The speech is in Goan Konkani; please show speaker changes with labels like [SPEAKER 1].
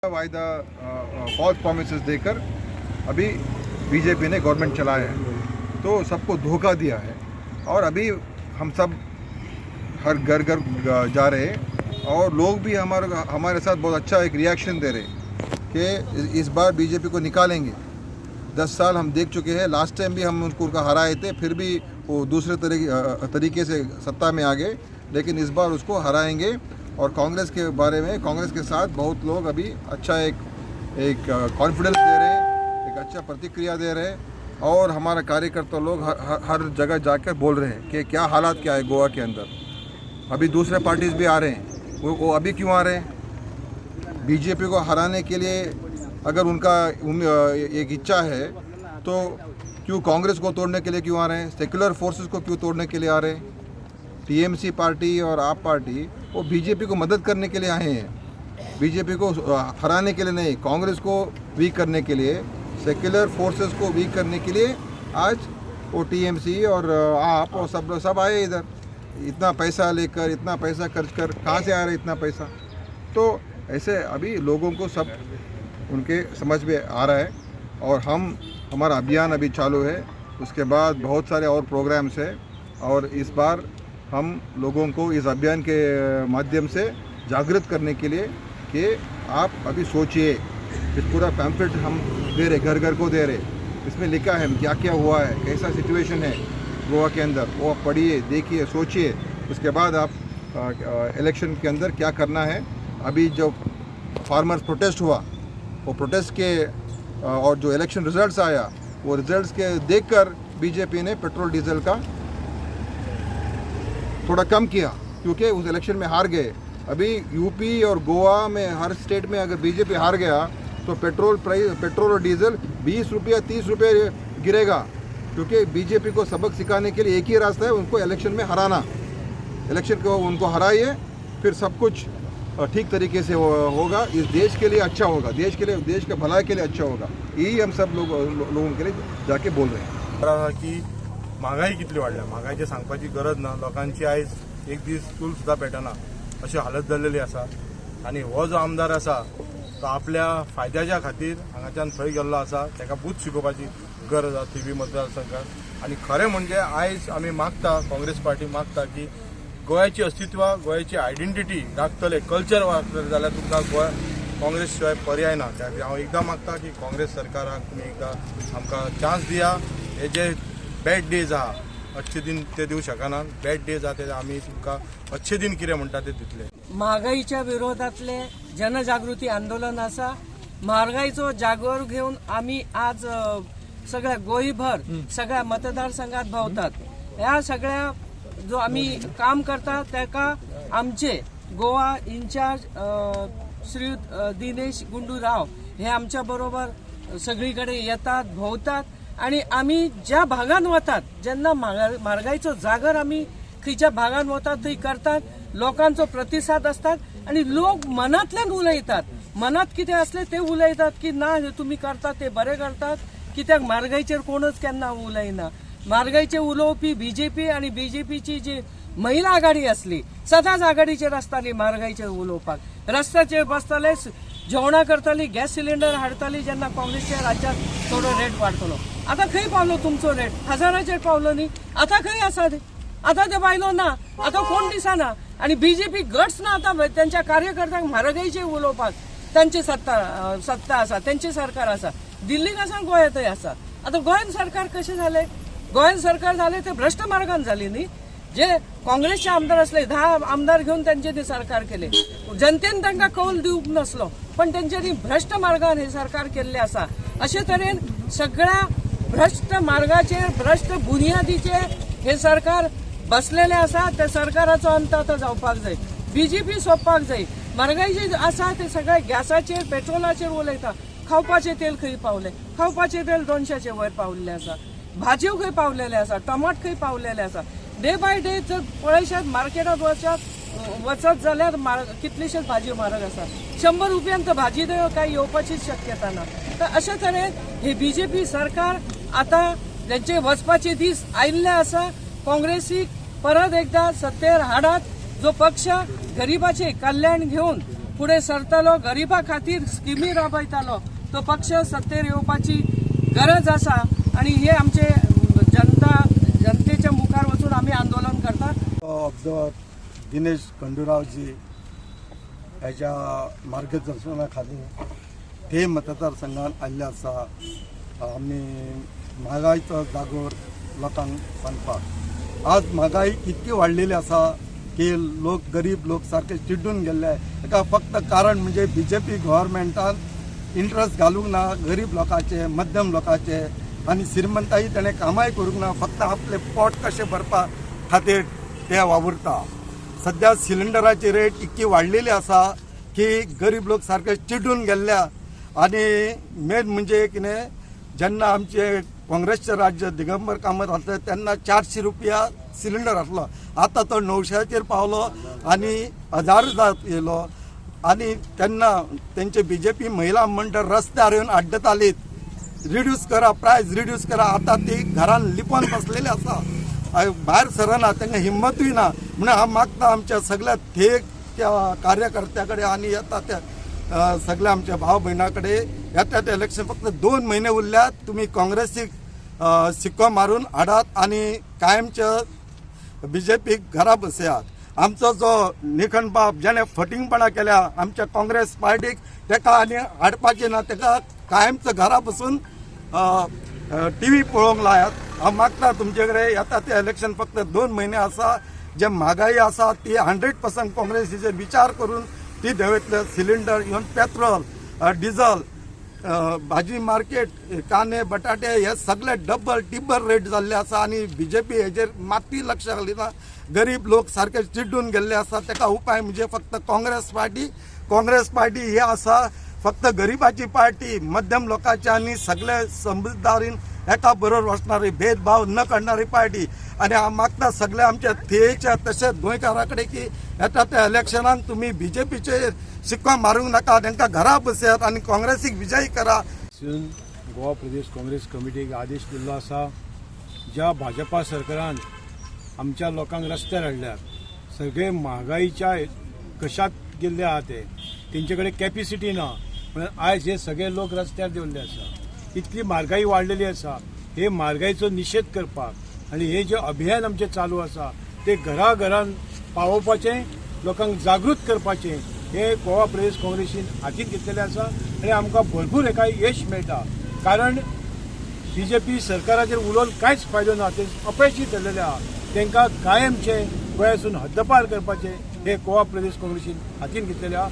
[SPEAKER 1] वायदा, फॉल्स प्रोमिसेस देकर अभी बीजेपी ने गवर्नमेंट चलाया है, तो सबको धोखा दिया है। और अभी हम सब हर घर घर जा रहे हैं और लोग भी हमारे हमारे साथ बहुत अच्छा एक रिएक्शन दे रहे हैं कि इस बार बीजेपी को निकालेंगे। 10 साल हम देख चुके हैं। लास्ट टाइम भी हम उनको उनका हराए थे, फिर भी वो दूसरे तरीके तरीके से सत्ता में आ गए, लेकिन इस बार उसको हराएंगे। और कांग्रेस के बारे में, कांग्रेस के साथ बहुत लोग अभी अच्छा एक एक कॉन्फिडेंस दे रहे हैं, एक अच्छा प्रतिक्रिया दे रहे हैं और हमारा कार्यकर्ता लोग हर हर हर जगह जाकर बोल रहे हैं कि क्या हालात क्या है गोवा के अंदर। अभी दूसरे पार्टीज भी आ रहे हैं। वो अभी क्यों आ रहे हैं? बीजेपी को हराने के लिए अगर उनका एक इच्छा है तो क्यों कांग्रेस को तोड़ने के लिए क्यों आ रहे हैं? सेक्युलर फोर्सेस को क्यों तोड़ने के लिए आ रहे हैं? टीएमसी पार्टी और आप पार्टी, वो बीजेपी को मदद करने के लिए आए हैं, बीजेपी को हराने के लिए नहीं। कांग्रेस को वीक करने के लिए, सेक्युलर फोर्सेस को वीक करने के लिए आज वो टीएमसी और आप और सब सब आए इधर, इतना पैसा लेकर, इतना पैसा खर्च कर। कहाँ से आ रहा है इतना पैसा? तो ऐसे अभी लोगों को सब उनके समझ में आ रहा है और हम हमारा अभियान अभी चालू है। उसके बाद बहुत सारे और प्रोग्राम्स है और इस बार हम लोगों को इस अभियान के माध्यम से जागृत करने के लिए कि आप अभी सोचिए। इस पूरा पैम्फलेट हम दे रहे, घर घर को दे रहे। इसमें लिखा है क्या क्या हुआ है, कैसा सिचुएशन है गोवा के अंदर। वो आप पढ़िए, देखिए, सोचिए, उसके बाद आप इलेक्शन के अंदर क्या करना है। अभी जो फार्मर्स प्रोटेस्ट हुआ, वो प्रोटेस्ट के और जो इलेक्शन रिजल्ट्स आया, वो रिजल्ट्स के देखकर बीजेपी ने पेट्रोल डीजल का थोड़ा कम किया, क्योंकि उस इलेक्शन में हार गए। अभी यूपी और गोवा में, हर स्टेट में अगर बीजेपी हार गया तो पेट्रोल प्राइस, पेट्रोल और डीजल 20 रुपया, 30 रुपये गिरेगा, क्योंकि बीजेपी को सबक सिखाने के लिए एक ही रास्ता है, उनको इलेक्शन में हराना। इलेक्शन को उनको हराइए, फिर सब कुछ ठीक तरीके से होगा। इस देश के लिए अच्छा होगा, देश के लिए, देश के भलाई के लिए अच्छा होगा। यही हम सब लोगों के लिए जाके बोल रहे हैं।
[SPEAKER 2] आसा की म्हागाई कितली वाडल्या, म्हागायचें सांगपाची गरज ना। लोकांची आयज एक दीस चूल सुद्दां पेटना अशी हालत जाल्लेली आसा आनी हो जो आमदार आसा तो आपल्या फायद्याच्या खातीर हांगाच्यान थंय गेल्लो आसा। ताका बूथ शिकोवपाची गरज आसा थिवी मतदारसंघात। आनी खरें म्हणजे आयज आमी मागता, काँग्रेस पार्टी मागता की गोंयाची अस्तित्व, गोंयाची आयडेंटिटी राखतले, कल्चर राखतले जाल्यार तुमकां गोंय काँग्रेस शिवाय पर्याय ना। त्या खातीर हांव एकदां मागता की काँग्रेस सरकाराक तुमी एकदां आमकां चान्स दिया। हे जे बॅड डेज आहा, अच्छे दिन ते दिवं शकना, बॅड डेज आहा ते आमी तुमकां अच्छे दिन कितें म्हणटा ते दितले।
[SPEAKER 3] महागाईच्या विरोधातले जनजागृती आंदोलन आसा। म्हारगाईचो जागोर घेवन आमी आज सगळ्या गोंयभर सगळ्या मतदारसंघात भोंवतात। ह्या सगळ्या जो आमी काम करता ताका आमचे गोवा इन्चार्ज श्री दिनेश गुंडू राव हे आमच्या बरोबर सगळीकडे येतात, भोंवतात आणि आमी ज्या भागान वतात, जेन्ना म्हारगाईचो जागर आमी खंयच्या भागान वतात थंय करतात, लोकांचो प्रतिसाद असतात आणि लोक मनांतल्यान उलयतात। मनात कितें असले ते उलयतात की ना, हे तुमी करतात ते बरे करतात, कित्याक म्हारगाईचेर कोणच केन्ना उलयना। म्हारगाईचे उलोवपी बीजेपी आणि बीजेपीची जी महिला आघाडी असली, सदांच आघाडीचेर आसताली। म्हारगाईचेर उलोवपाक रस्त्याचेर बसताले, जेवणां करताली, गॅस सिलिंडर हाडटाली जेन्ना काँग्रेसच्या राज्यात थोडो रेट वाडटलो। आतां खंय पावलो तुमचो रेट? हजाराचेर पावलो न्ही? आतां खंय आसा ते? आतां ते बायलो ना, आतां कोण दिसना आणि बीजेपी गट्स ना आतां त्यांच्या कार्यकर्त्यांक म्हारगाईचेर उलोवपाक। तांची सत्ता सत्ता आसा, त्यांचे सरकार आसा, दिल्लीक आसा, गोंयांतय आसा। आतां गोंयांत सरकार कशें जालें? गोंयांत सरकार जालें ते भ्रश्ट मार्गान जाली न्ही। जे काँग्रेसचे आमदार असले, 10 आमदार घेवन त्यांच्यानी सरकार केले। जनतेन तांकां कौल दिवंक नासलो, पण तेंच्यांनी भ्रश्ट मार्गान हे सरकार केल्लें आसा। अशे तरेन सगळ्या भ्रश्ट मार्गाचेर, भ्रश्ट बुनियादीचेर हे सरकार बसलेले आसा। त्या सरकाराचो अंत आतां जावपाक जाय, बीजेपी सोंपपाक जाय। म्हारगाय जी आसा ते सगळे गॅसाचेर, पेट्रोलाचेर उलयता। खावपाचें तेल खंय पावलें? खावपाचें तेल 200चे वयर पावल्लें आसा। भाजयो खंय पावलेले आसा? टमाट खंय पावलेले आसा? डे बाय डे जर पळयशात, मार्केटात वचत जाल्यार कितलीशेच भाजयो म्हारग आसा। 100 रुपयान तर भाजी तर काय येवपाचीच शक्यता ना। तर अशे तरेन हे बीजेपी सरकार आतां तेंचे वचपाचे दीस आयिल्ले आसा। काँग्रेसीक परत एकदा सत्तेर हाडात, जो पक्ष गरिबाचे कल्याण घेवन फुडें सरतलो, गरिबा खातीर स्किमी राबयतालो तो पक्ष सत्तेर येवपाची गरज आसा आनी हे आमचे जनतेच्या मुखार वचून आमी आंदोलन करतात.
[SPEAKER 4] ऑब्जर्वर दिनेश खंडुरावजी ह्याच्या मार्गदर्शना खाली ते मतदारसंघात आयिल्ले आसा. आमी म्हागायचो जागोर लोकांक सांगपाक आज म्हागाय इतकी वाडलेली आसा की लोक गरीब लोक सारके चिड्डून गेल्ले. ताका फक्त कारण म्हणजे बी जे पी गव्हर्मेंटान इंट्रस्ट घालूंक ना गरीब लोकांचे, मध्यम लोकांचे आनी श्रीमंताय तेणें कामाय करूंक ना, फक्त आपले पोट कशें भरपा खातीर ते वावुरता. सद्या सिलिंडराची रेट इतकी वाडलेली आसा की गरीब लोक सारके चिड्डून गेल्ल्या. आनी मेन म्हणजे कितें, जेन्ना आमचे काँग्रेसचें राज्य दिगंबर कामत आसलें तेन्ना 400 रुपया सिलिंडर आसलो, आतां तो 900चेर पावलो आनी 1000 जात येयलो. आनी तेन्ना तेंचे बी जे पी महिला मंडळ रस्त्यार येवन आड्डतालीत, रिड्यूस करा प्रायस, रिड्यूस करा. आतां ती घरान लिपोन बसलेली आसा, भायर सरना, तांकां हिम्मतूय ना. म्हणून हांव मागता आमच्या सगळ्या थेक त्या कार्यकर्त्या कडेन आनी येता त्या सगळ्या आमच्या भाव भयणा कडेन, येता ते इलेक्शन फक्त 2 म्हयने उरल्यात, तुमी काँग्रेसीक सिक्को मारून हाडात आनी कायमच्या बी जे पीक घरा बसयात. आमचो जो निखण बाब जेणे फटींगपणां केल्या आमच्या काँग्रेस पार्टीक, ताका आनी हाडपाचें ना, ताका कायमचो घरा बसून टी व्ही पळोवंक लायात. हांव मागता तुमचे कडेन, येता ते इलेक्शन फक्त 2 म्हयने आसा, जे म्हागाई आसा ती 100% काँग्रेसीचेर विचार करून ती देंवयतले. सिलिंडर, इवन पेट्रोल, डिझल, भाजी मार्केट, कांदे बटाटे हे सगळे डबल टिब्बल रेट जाल्ले आसा आनी बी जे पी हेजेर मात्तूय लक्ष घालिना. गरीब लोक सारके चिड्डून गेल्ले आसा. ताका उपाय म्हणजे फक्त काँग्रेस पार्टी. काँग्रेस पार्टी ही आसा फक्त गरिबाची पार्टी, मध्यम लोकांची आनी सगळे समजदारीन एका बरोबर वचणारी, भेदभाव न करणारी पार्टी. आनी हांव मागता सगळ्या आमच्या थेयच्या तशेंच गोंयकारा कडेन की येता त्या इलेक्शनान तुमी बी जे पीचेर शिक्को मारूंक नाका, तांकां घरा बसयात आनी काँग्रेसीक विजयी करा.
[SPEAKER 5] गोवा प्रदेश काँग्रेस कमिटीक आदेश दिल्लो आसा, ज्या भाजपा सरकारान आमच्या लोकांक रस्त्यार हाडल्यात, सगळे म्हागाईच्या कशात गेल्ले आहा, ते तेंचे कडेन कॅपिसिटी ना म्हणून आयज हे सगळे लोक रस्त्यार देंवल्ले आसा. इतली म्हारगाई वाडलेली आसा, हे म्हारगाईचो निशेध करपाक आनी हे जे अभियान आमचें चालू आसा ते घराघरान पावोवपाचें, लोकांक जागृत करपाचें हे गोवा प्रदेश काँग्रेसीन हातींत घेतलेलें आसा आनी आमकां भरपूर हेका यश मेळटा. कारण बी जे पी सरकाराचेर उलोवन कांयच फायदो ना, ते अपेशी ठरलेले आहा. तांकां कायमचें गोंयासून हद्दपार करपाचें हे गोवा प्रदेश काँग्रेसीन हातीन घेतलेलें आहा.